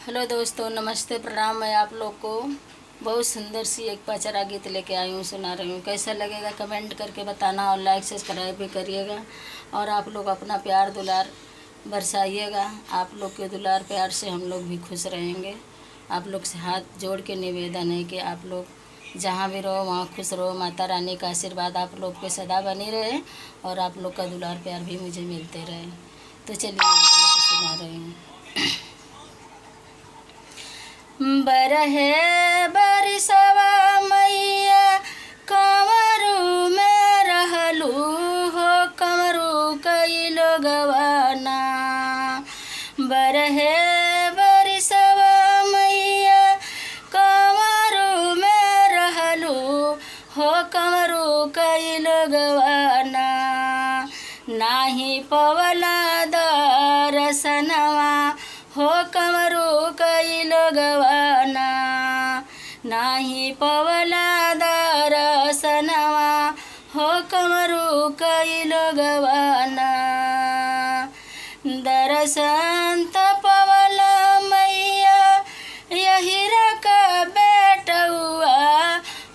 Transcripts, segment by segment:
Hello दोस्तों, नमस्ते, प्रणाम। मैं आप लोग को बहुत सुंदर सी एक पचरा गीत लेके आई हूँ, सुना रही हूँ। कैसा लगेगा कमेंट करके बताना और लाइक सब्सक्राइब भी करिएगा। और आप लोग अपना प्यार दुलार बरसाइएगा। आप लोग के दुलार प्यार से हम लोग भी खुश रहेंगे। आप लोग से हाथ जोड़ के निवेदन है कि आप लोग जहाँ भी रहो वहाँ खुश रहो। माता रानी का आशीर्वाद आप लोग पे सदा बनी रहे और आप लोग का दुलार प्यार भी मुझे मिलते रहे। तो चलिए मैं आप लोग को सुना रही हूँ। बरहे बरसवा मैया कंवरू में रहलू हो, कंवरू कई लोगवाना। बरहे बरसवा मैया कंवरू में रहलू हो, कंवरू कई लोगवाना। नाही पवला दरसनवा हो, कंवरू कई लोगवाना। नाही पवला दरसनवा हो, कंवरू कई लोगवाना। दरसन त पवला मैया यही रक बेटुआ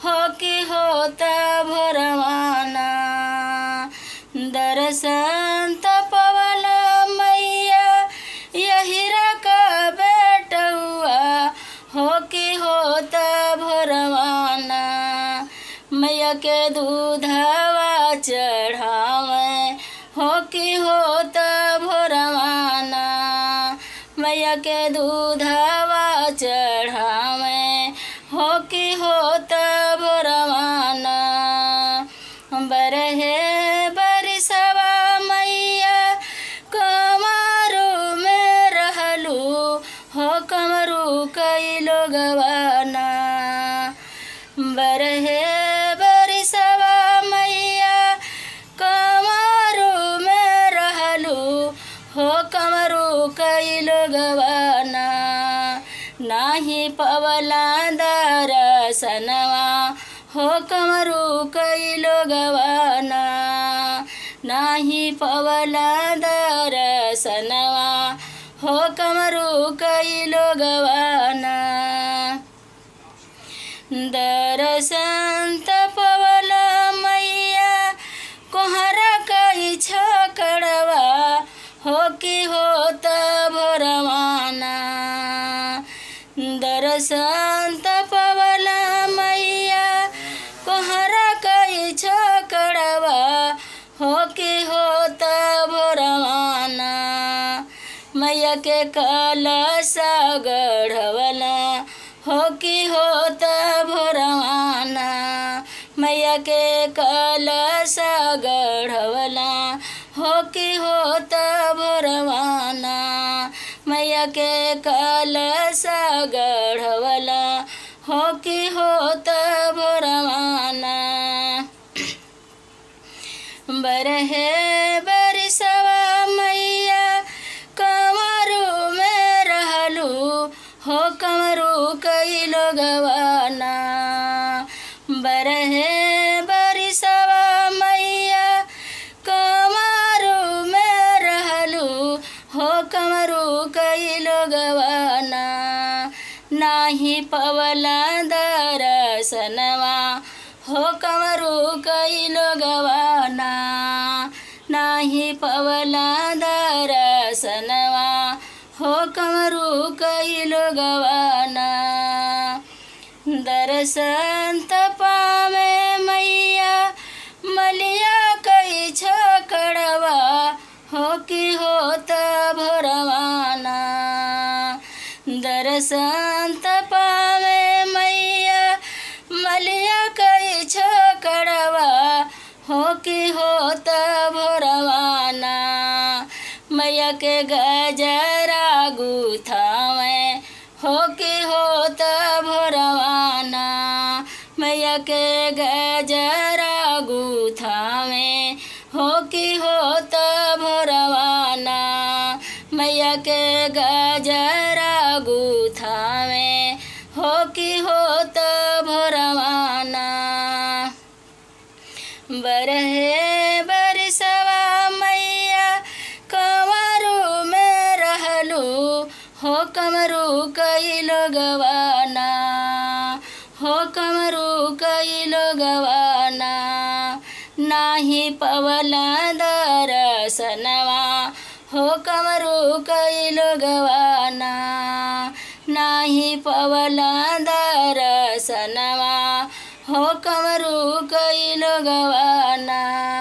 हो कि होता भोरवाना। दरसन त पवला मैया यही रक बेटुआ हो कि होता भोरवाना। मैया के दूधवा चढ़ावे हो कि होता भोरवाना। मैया के दूधवा चढ़ावे हो कि होता भोरवाना। बरहे बरसवा मैया कंवरू में रहलू हो, कंवरू कई लोगवाना। बरहे बरसवा मैया कंवरू में रहलू हो, कंवरू कई लोगवाना। नाही पवला दरसनवा हो, कंवरू कई लोगवाना। नाही पवला दरसनवा हो, कंवरू कई लोगवाना। दरसन त पवला मैया कोहरा कई छकड़वा हो कि होता भोरवाना। दरसन त पवला मैया कोहरा कई छकड़वा हो कि होता भोरवाना। मैया के कलशा गढ़वला हो कि होता भोरवाना। मैया के कलशा गढ़वला हो कि होता भोरवाना। मैया के कलशा गढ़वला हो कि होता भोरवाना। बरहे बरसवा मैया कंवरू में रहलू हो, कंवरू कई लोगवाना। बरहे बरसवा मैया कंवरू में रहलू हो, कंवरू कई लोगवाना। नाही पवला दरसनवा हो, कंवरू कई लोगवाना। नाही पवला दरसनवा हो, कंवरू कई लोगवाना। दरसन त पावे मैया मलिया कई छकड़वा हो कि होता भोरवाना। दरसन त पावे मैया मलिया कई छकड़वा हो कि होता भोरवाना। मैया के गजरा गुथावे हो कि होता भोरवाना। मैया के गजरा गुथावे हो कि होता भोरवाना। मैया के गजरा गुथावे हो कि होता भोरवाना। बरहे बरसवा मैया कंवरू में रहलू हो कमरू कई लोगवाना, हो कमरू कई लोगवाना, नाही पवला दरसनवा, हो कमरू कई लोगवाना, नाही पवला दरसनवा, हो कमरू कई लोगवाना।